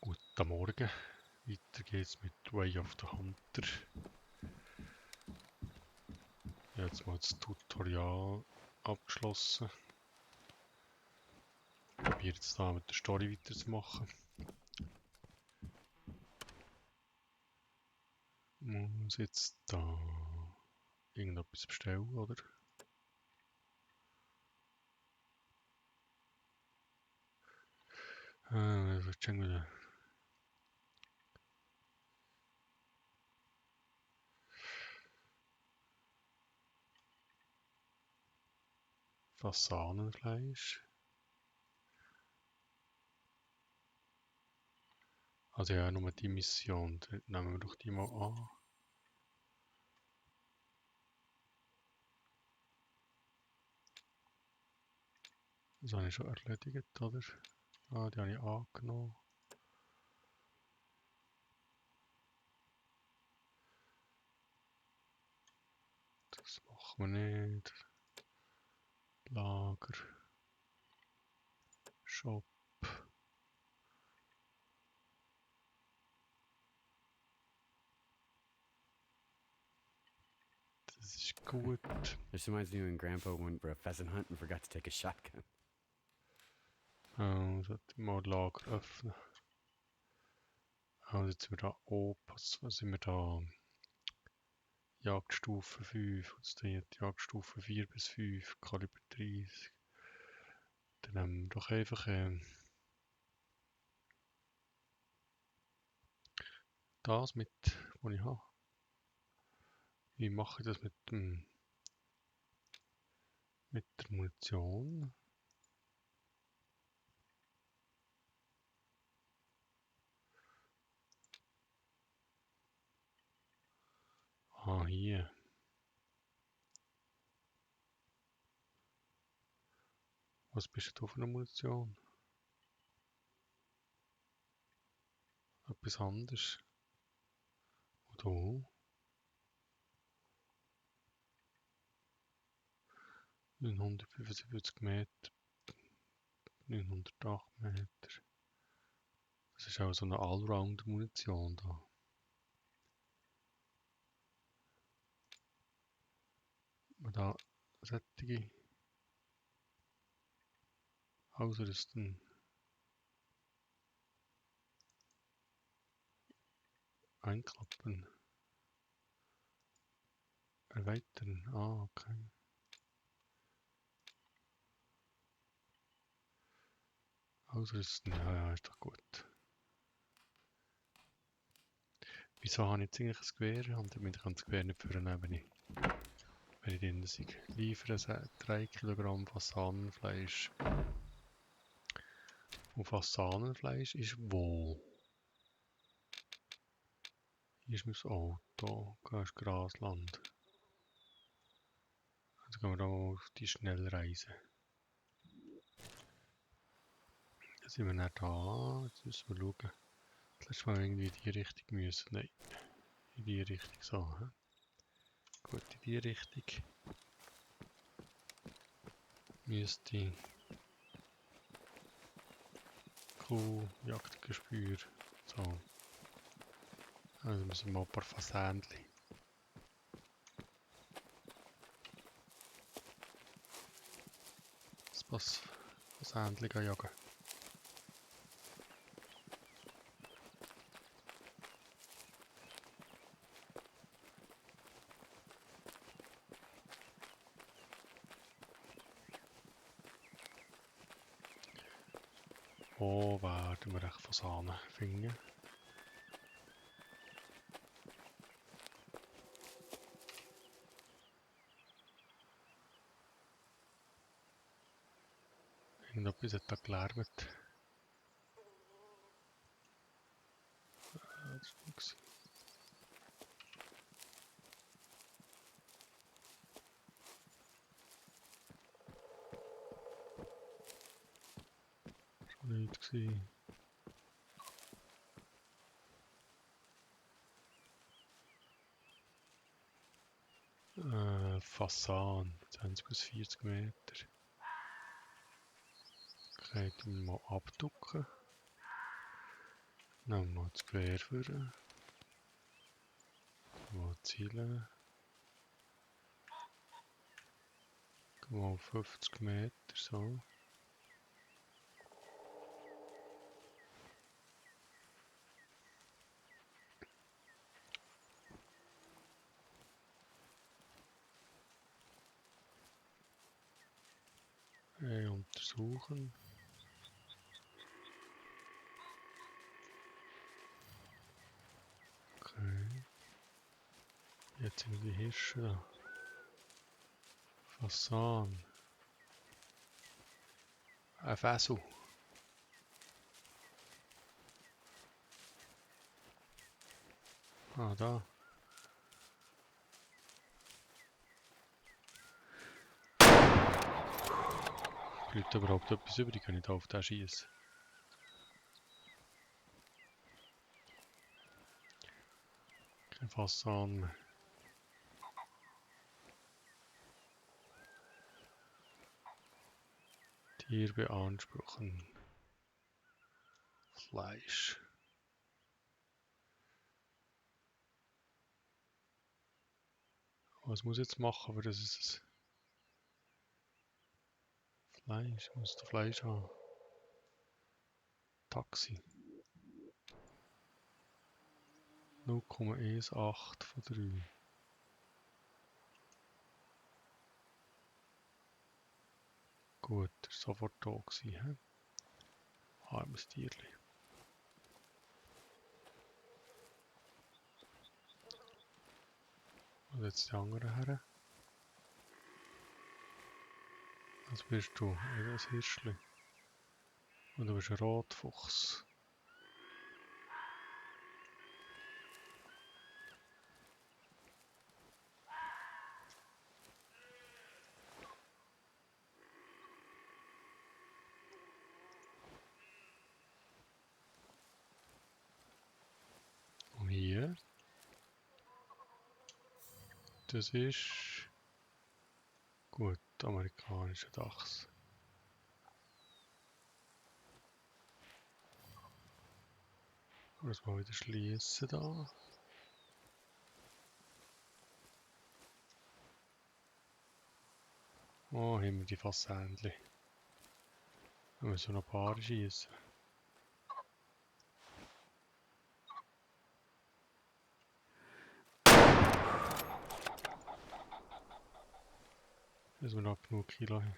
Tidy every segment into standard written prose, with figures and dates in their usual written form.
Guten Morgen, weiter geht's mit Way of the Hunter. Ich habe jetzt mal das Tutorial abgeschlossen. Ich probiere jetzt da mit der Story weiterzumachen. Muss jetzt da irgendetwas bestellen, oder? Was ist schon wieder? Fasanenfleisch. Also ja, nur die Mission. Dann nehmen wir doch die mal an. Das habe ich schon erledigt, oder? Ah, die habe ich angenommen. Das machen wir nicht. Lager. Shop. Das ist gut. This reminds me when Grandpa went for a pheasant hunt and forgot to take a shotgun. Sollte ich mal Lager öffnen. Also jetzt sind wir da aufpassen. Was sind wir da? Jagdstufe 5. Jetzt trainiert Jagdstufe 4 bis 5. Kaliber 30. Dann nehmen wir doch einfach das mit, was ich habe. Wie mache ich das mit der Munition? Ah, hier. Was bist du für eine Munition? Etwas anderes. Und 975 Meter. 908 Meter. Das ist auch so eine Allround-Munition da. Und da solche ausrüsten. Einklappen. Erweitern. Ah, okay. Ausrüsten. Ja, ist doch gut. Wieso habe ich jetzt eigentlich ein Gewehr? Und damit kann das Gewehr nicht vornehmen, wenn ich drin bin. Liefern 3 Kilogramm Fasanenfleisch. Und Fasanenfleisch ist wo? Hier ist mein Auto. Da ist Grasland. Jetzt gehen wir da mal auf die Schnellreise. Jetzt sind wir nicht da. Jetzt müssen wir schauen. Das letzte Mal irgendwie in die Richtung müssen. Nein. In die Richtung so. He? Gut, in die Richtung. Müsste Kuh, Jagdgespür. So. Also müssen wir mal ein paar Fasändchen. Das Fasändchen jagen. Wo werden wir echt Fasanen finden? Irgendetwas hat da gelärmt. Das ist nichts. Schon nicht gewesen. Fasan, 20 bis 40 Meter. Okay, dann mal abducken. Nochmal das Gewehr führen. Mal zielen. Mal 50 Meter, so. Untersuchen. Okay. Jetzt sind die Hirsche da. Fasan. Ein Fessel. Ah, da. Bleibt überhaupt etwas übrig, wenn ich da auf den schieße? Kein Fasan mehr. Tier beanspruchen. Fleisch. Was muss ich jetzt machen, für das ist Fleisch? Ich muss da Fleisch haben. Taxi. 0,18 von 3. Gut, er ist sofort da gewesen. Armes Tierli. Und jetzt die anderen her. Was bist du? Ein Hirschli. Und du bist ein Rotfuchs. Und hier. Das ist... Gut, amerikanischer Dachs. Das mal wieder schließen da. Oh, haben wir die Fassändli. Da müssen wir noch ein paar schießen. Müssen wir noch genug Kilo haben.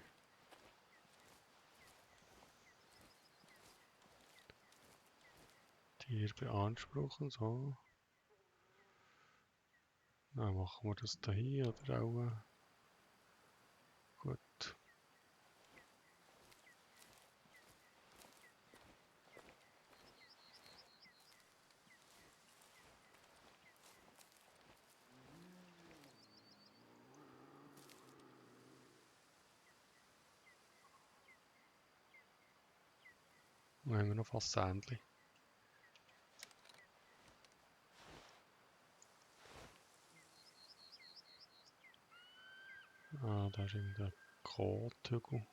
Tier beanspruchen, so. Dann machen wir das da hier oder auch. Gut. Dann haben wir noch Fassändli. Ah, da ist irgendein Kothügel.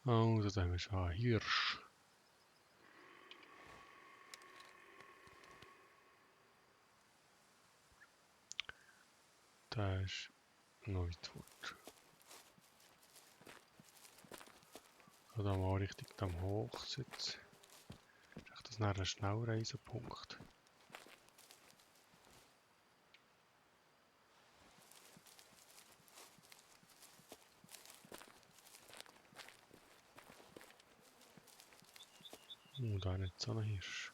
Oh, da haben wir schon einen Hirsch. Der ist noch weit fort. Da mal richtig am Hochsitz. Ist das nachher ein Schnellreisepunkt? Da nicht so ein Hirsch.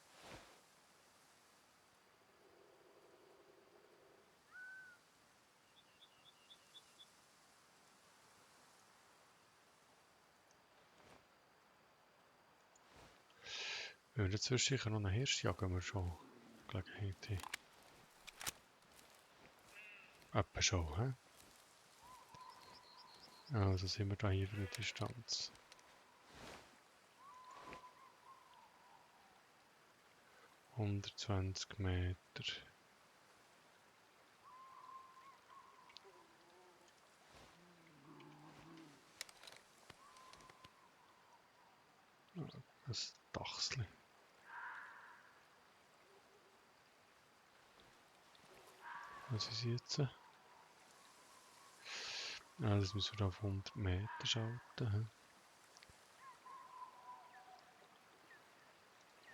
Wenn wir jetzt sicher noch einen Hirsch jagen, wir schon Gelegenheit haben. Etwa schon, hä? Also sind wir da hier für eine Distanz. 120 Meter. Ein Dachsli. Was ist jetzt? Das müssen wir auf 100 Meter schalten. He?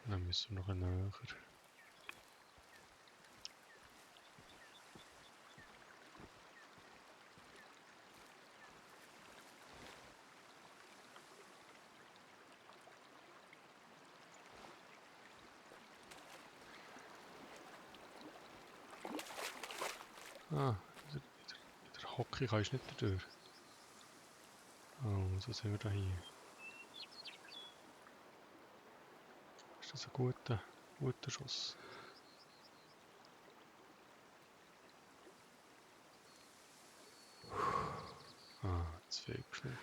Dann müssen wir noch näher. Ah, der Hockey kannst du nicht durch. Oh, so sind wir da hier. Ist das ein guter Schuss? Ah, zu viel geschnurrt.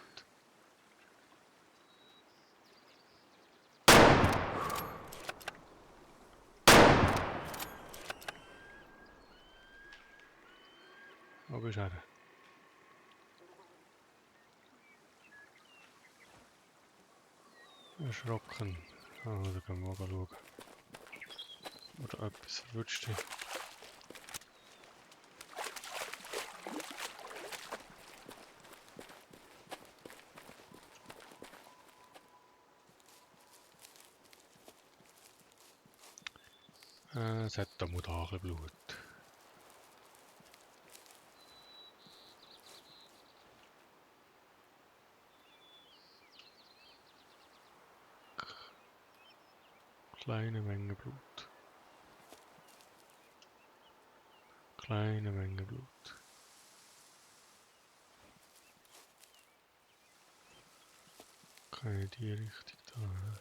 Wo bist du her? Erschrocken. Ah, da können wir mal schauen. Oder etwas verwünscht dich. Es hat da mal da ein bisschen Blut. Kleine Menge Blut. Kleine Menge Blut. Keine die Richtung da. Ne?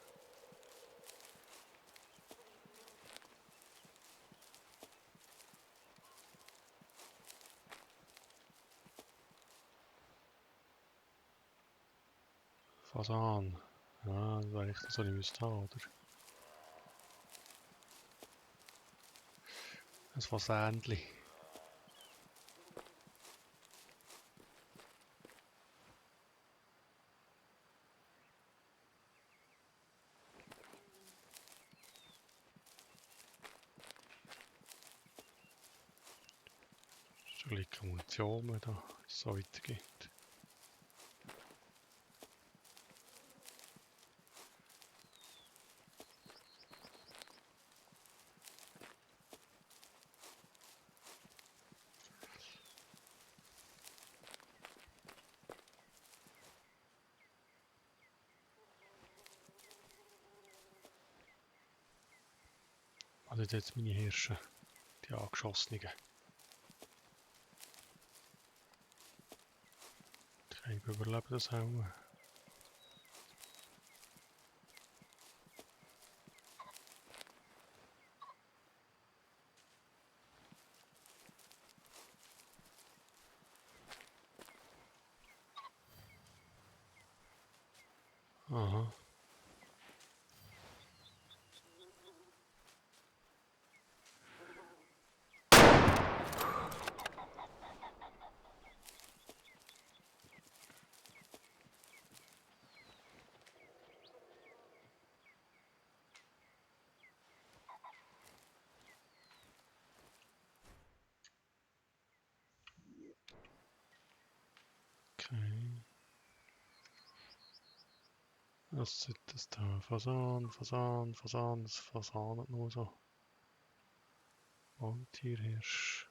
Fasan. Ja, das war eigentlich das, was ich müsste haben, oder? Ein Fasändli. Da liegt Munition da, es so weitergeht. Also jetzt meine Hirsche, die angeschossenen. Ich überlebe das auch. Aha. Okay. Was sind das da? Fasan, das Fasan hat nur so. Waldtierhirsch.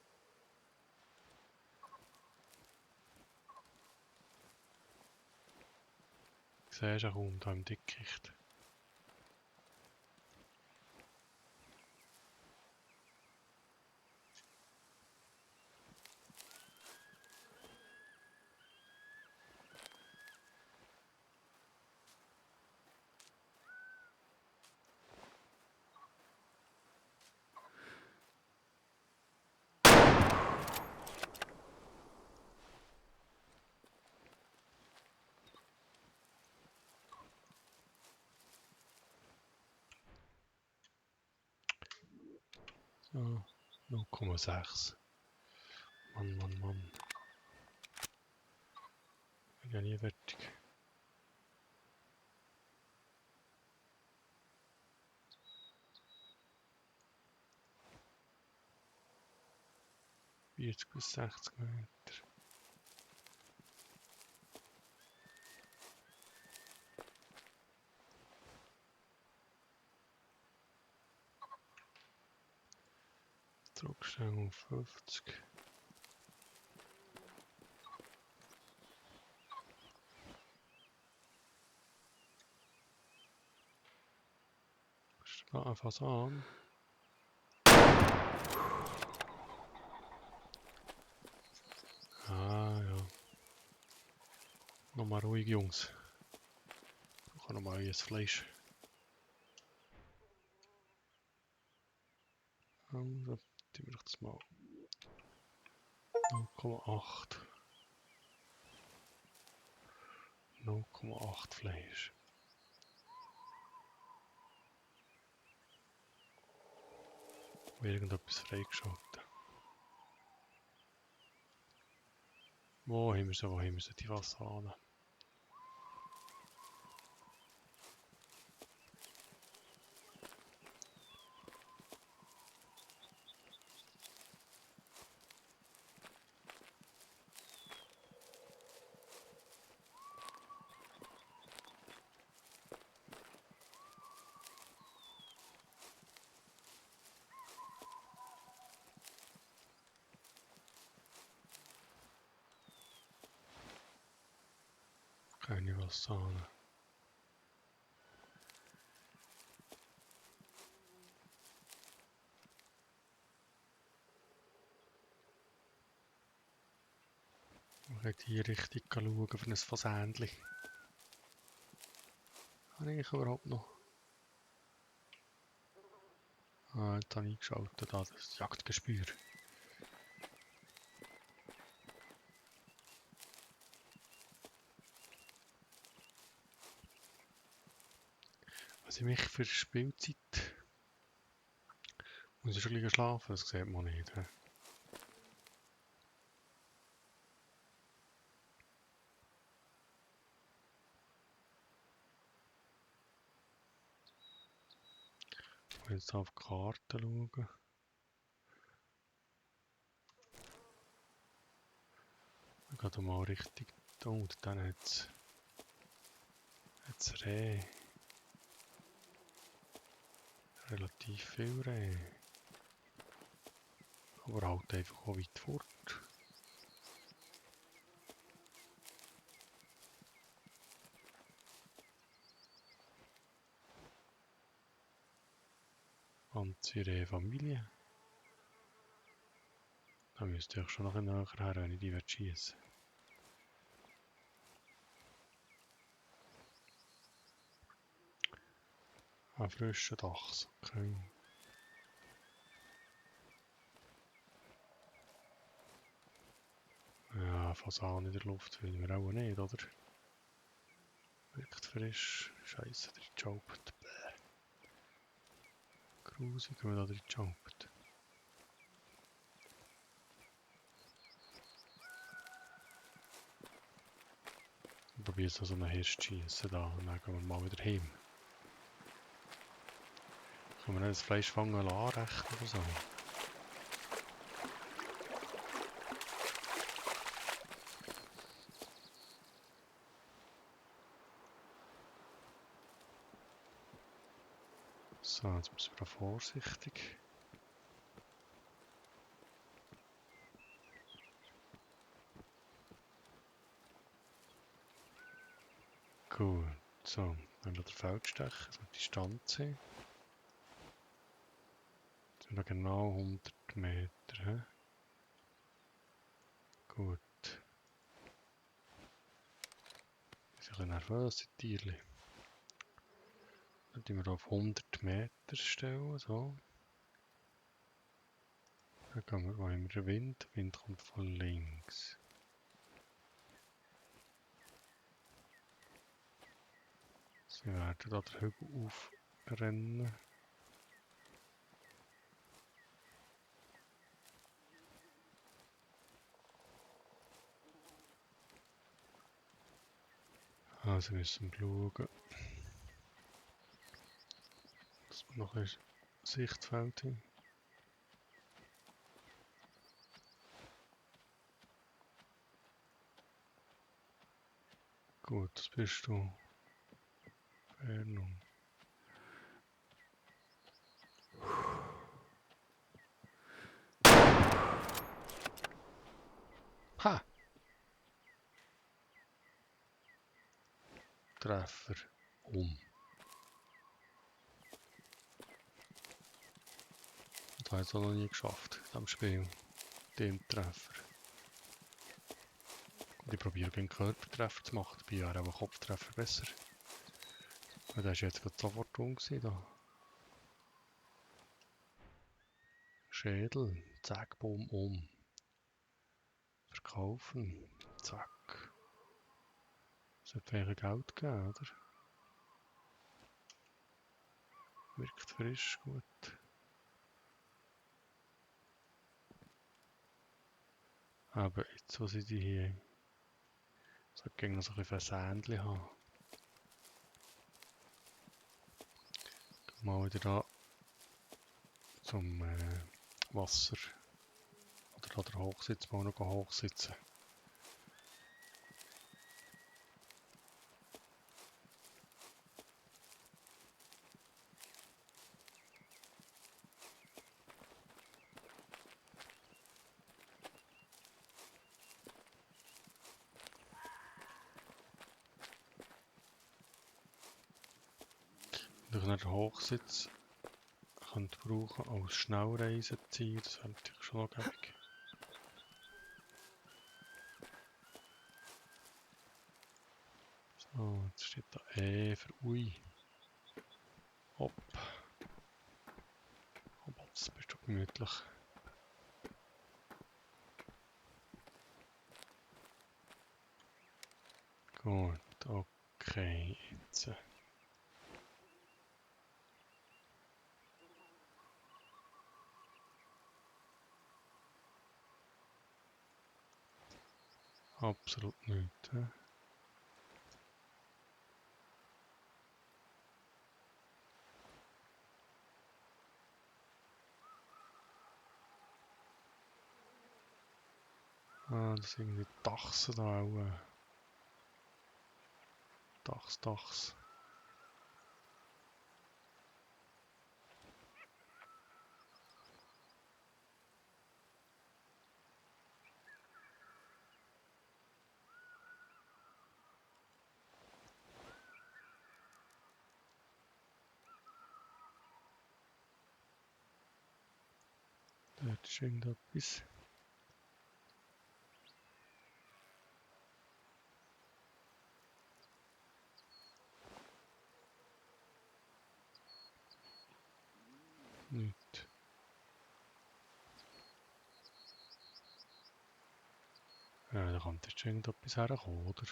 Ich sehe schon kaum da im Dickicht. Ja, 0,6. Mann, Mann, Mann. Ich bin ja nie fertig. Vierzig bis 60 Meter. Druckstellung 50. Fasan. Ah ja. Nochmal ruhig, Jungs. Ich brauche nochmal euer Fleisch. Also, tun wir doch das mal 0,8. 0,8 Fleisch. Irgendetwas freigeschaltet. Wo haben wir sie, die Fassade? Keine Fassade. Ich werde in die Richtung schauen für ein Fassändchen. Habe ich überhaupt noch? Ah, jetzt habe ich eingeschaltet, das Jagdgespür. Also mich für Spielzeit muss ich schon ein schlafen, das sieht man nicht. He? Ich will jetzt auf die Karte schauen. Ich gehe mal richtig da und dann hat es Rehe. Relativ viel Rehe. Aber halt einfach auch weit fort. Ganze Rehfamilie. Da müsste ich schon noch näher her, wenn ich die schießen. Ein frischer Dachs, okay. Ja, Fasan in der Luft will wir auch nicht, oder? Wirkt frisch. Scheiße, der jumpt. Grusig, wenn man da drin jumpt. Ich probiere jetzt noch so einen Hirsch zu schiessen da und dann gehen wir mal wieder heim. Können wir nicht das Fleisch fangen anrechnen oder so? So, jetzt müssen wir da vorsichtig. Gut, so, dann der Feldstecher, so die Stand sein. Jetzt sind wir genau 100 Meter. He? Gut. Die sind ein bisschen nervös, die Tierchen. Dann tun wir auf 100 Meter stellen, so. Dann gehen wir, wo haben wir den Wind? Der Wind kommt von links. Sie werden da den Hügel aufrennen. Also müssen wir schauen, dass wir noch ein Sichtfeld haben. Gut, das bist du. Fernung. Ha! Treffer. Das habe ich auch noch nie geschafft, in diesem Spiel. Den Treffer. Und ich probiere den Körpertreffer zu machen, dabei wäre aber Kopftreffer besser. Weil der ist jetzt gerade sofort gewesen, da. Schädel, zack, bumm, verkaufen, zack. Sollte eigentlich Geld geben, oder? Wirkt frisch, gut. Aber jetzt, was ich die hier... So gegen so ein Versandchen haben. Mal wieder da zum Wasser. Oder da der Hochsitz, mal noch hochsitzen. Und ich den Hochsitz könnte brauchen als Schnellreiseziel, das wäre natürlich schon noch gäbig. So, jetzt steht da E für Ui. Hopp. Hopp, jetzt bist du gemütlich. Gut, okay, jetzt. Absolut nichts. He? Ah, das sind irgendwie Dachsen da auch. Dachs. Dort ist irgendetwas. Nichts. Ja, da kommt jetzt irgendetwas herkommen, oder?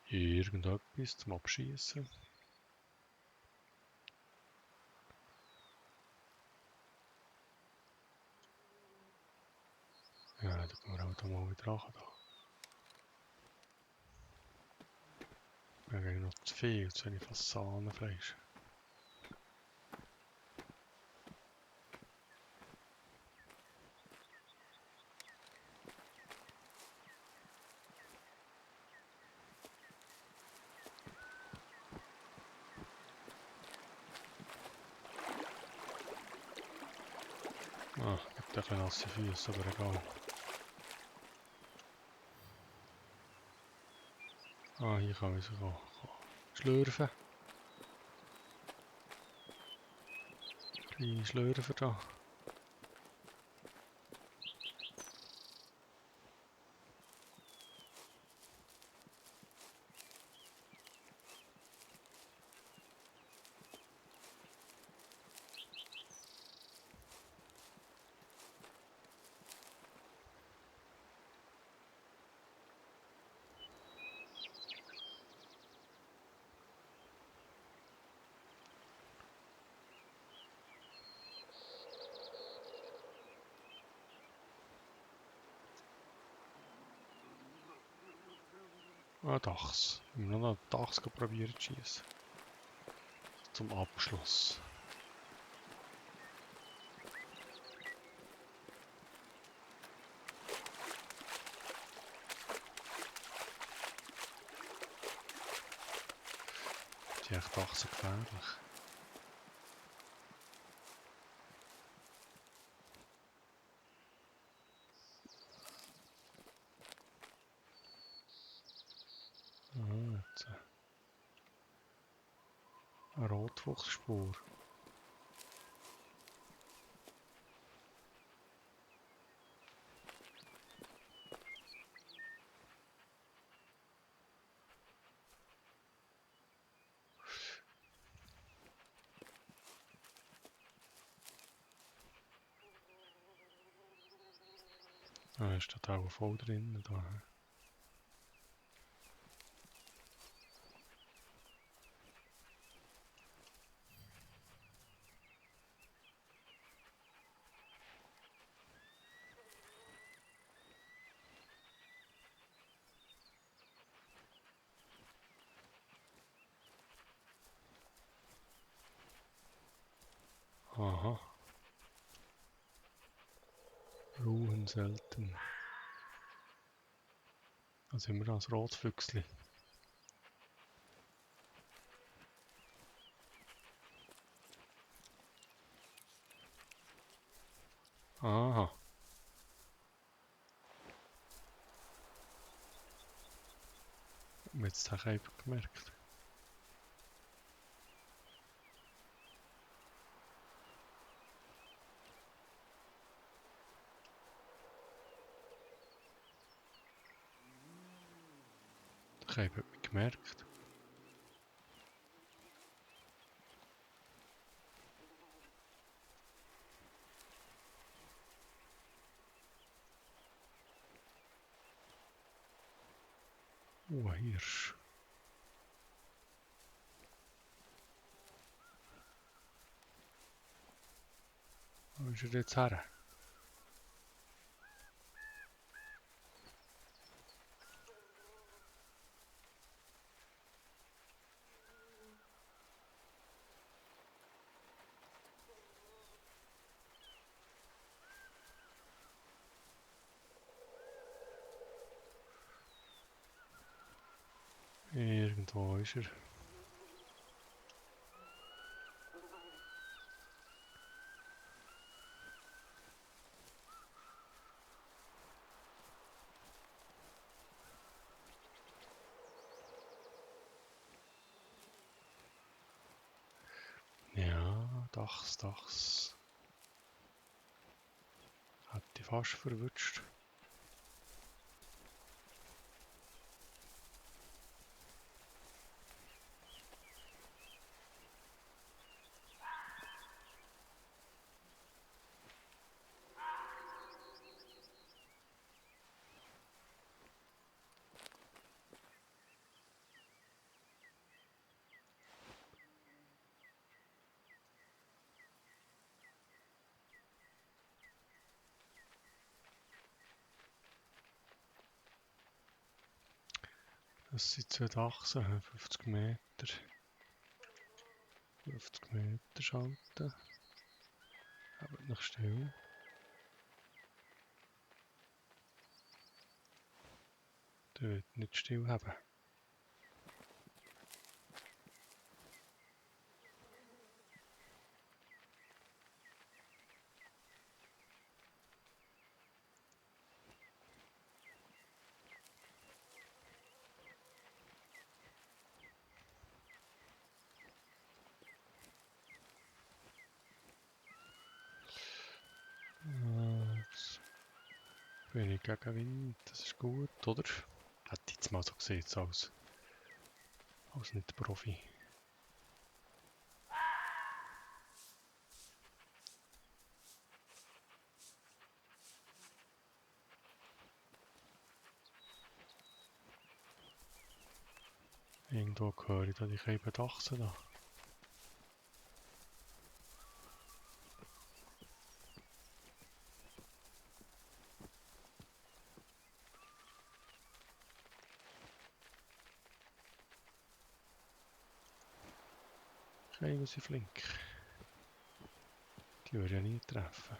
Irgendetwas zum Abschießen. Ja, da gehen wir auch da mal wieder ran. Wir haben noch zu viel, zu wenig Fasanenfleisch. Ah, mit ein bisschen nasse Füße, aber egal. Ah, hier kann ich so schlürfen. Kleine Schlürfer da. Ah, Dachs. Ich muss noch Dachs probieren zu schießen. Zum Abschluss. Die echt Dachs so gefährlich. Ah, jetzt. Eine Rotfuchsspur. Ah, ist da auch voll drin. Da. Aha. Ruhen selten. Da sind wir als Rotfüchsli. Aha. Jetzt habe ich einfach gemerkt. Ich habe gemerkt. Oh, ein Hirsch. Wo ist er jetzt her? Irgendwo ist er. Ja, Dachs. Hat die fast verwutscht. Das sind zwei Dachsen, 50 Meter. 50 Meter schalten. Habt noch still. Dort nicht still haben. Jetzt bin ich gegen Wind, das ist gut, oder? Hätte ich jetzt mal so gesehen, jetzt als nicht Profi. Irgendwo höre ich da die Scheiben Dachsen da. Okay, wir sind flink. Die würde ja nie treffen.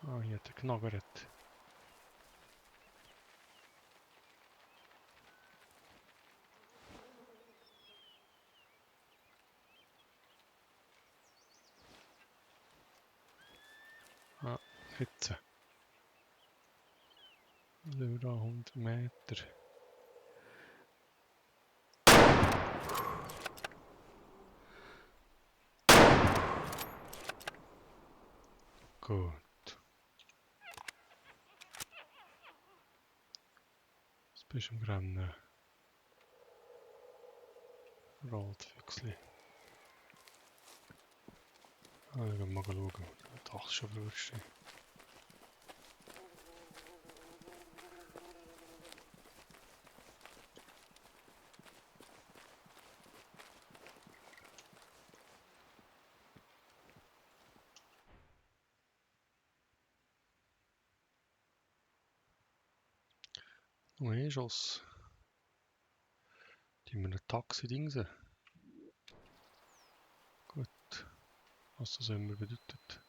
Ah, hier hat er genagert. Ah, jetzt. Also wir da 100 Meter. Gut. Jetzt bist du im Rennen. Rotfüchsli. Ah, ich mal schauen. Doch, schon Würste. Noch ein Schuss. Die haben ein Taxi-Dingse. Gut. Was das immer bedeutet.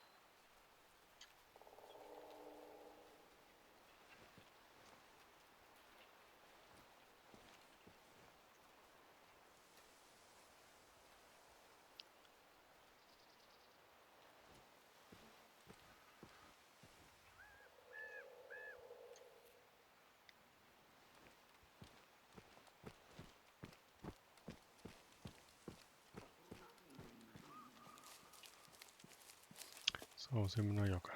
So, sind wir noch jagen.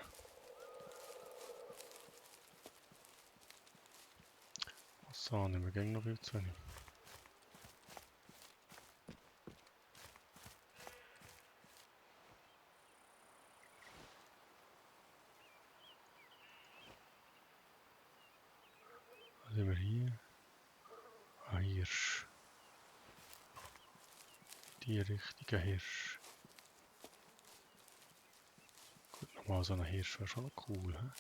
So, nehmen wir gegen noch viel zu wenig. Was haben wir hier? Ah, Hirsch. Die richtige Hirsch. Gut, nochmal so ein Hirsch wäre schon noch cool, hä?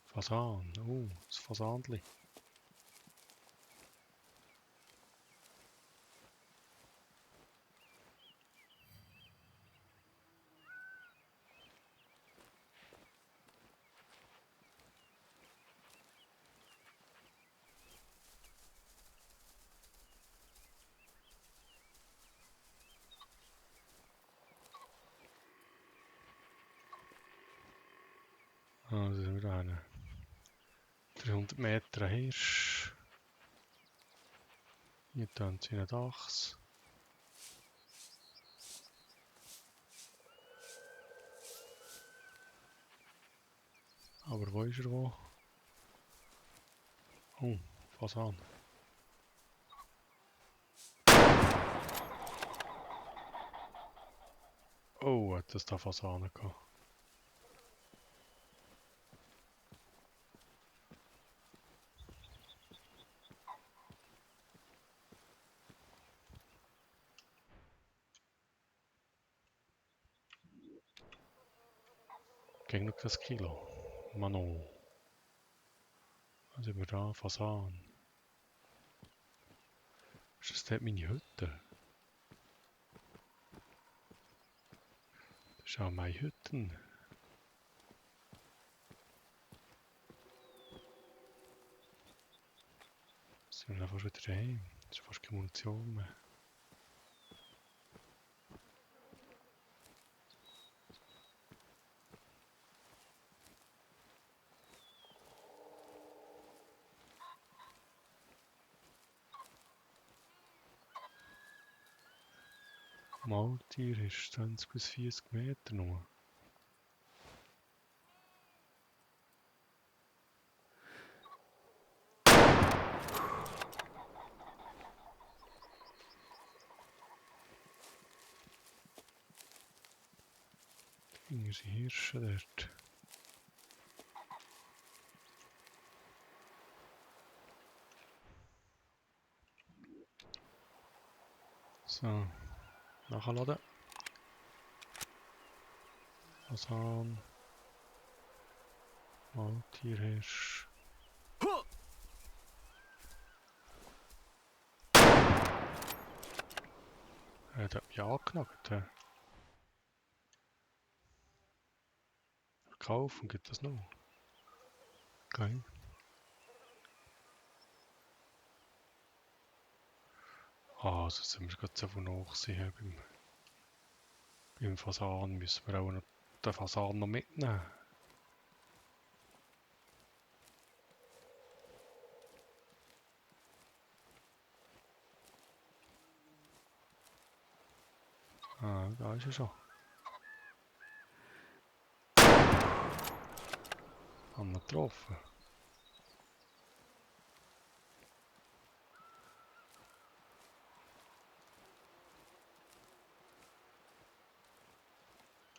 Fasan. Oh, das Fasanli. Ah, da sind wir da hinten. 300 Meter Hirsch. Hier dann sie einen Dachs. Aber wo ist er wo? Oh, Fasan. Oh, hat das da Fasanen gehabt. Gegen noch das Kilo. Mano. Was sind wir da? Fasan. Ist das dort meine Hütte? Das ist auch meine Hütte. Sind wir fast wieder daheim? Das ist fast keine Munition mehr. Maultier ist 20 bis 40 Meter nur. Finger sind Hirsche dort. So, nachladen. Fasan. Waldtierhirsch. Der hat mich angenagt. Kaufen gibt es noch. Okay. Ah, also sind wir gerade so von nachsehen beim Fasan. Müssen wir auch noch den Fasan noch mitnehmen. Ah, da ist er schon. Haben wir getroffen.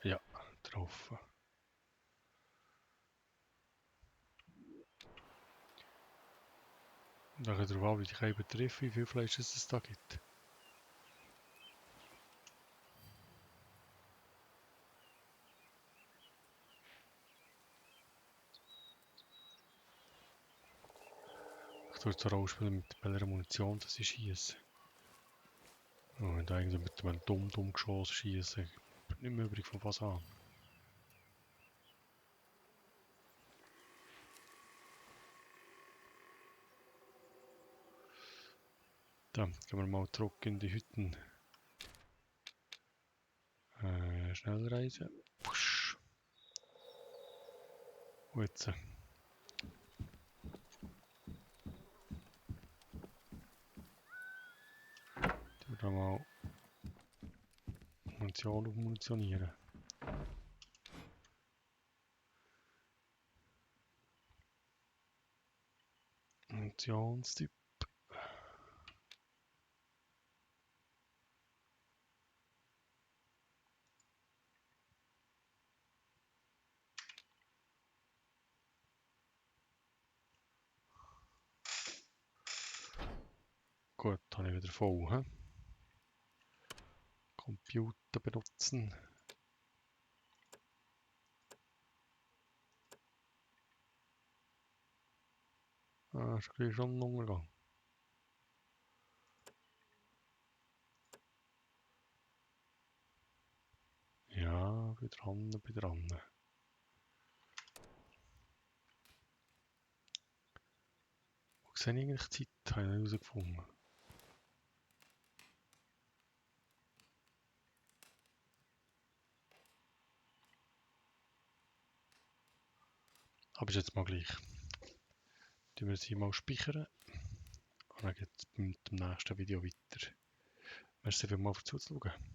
Ja, getroffen. Und dann darauf an, wie ich übertreffe, wie viel Fleisch es da gibt. Ich tue jetzt rausspielen mit welcher Munition das ich schieße. Oh, und eigentlich mit einem dumm Geschoss schießen. Nicht mehr übrig von Fasan. Dann gehen wir mal zurück in die Hütten. Schnellreise. Pusch. Und jetzt. Tun wir mal Munition auf munitionieren. Munitionstyp. Gut, habe ich wieder voll. He? Computer benutzen. Ah, ist gleich schon ein Untergang. Ja, bin dran, bin dran. Wo sehe ich eigentlich die Zeit? Habe ich nicht herausgefunden. Aber ist jetzt mal gleich. Tun wir sie mal speichern. Und dann geht es mit dem nächsten Video weiter. Merci vielmals fürs Zuschauen.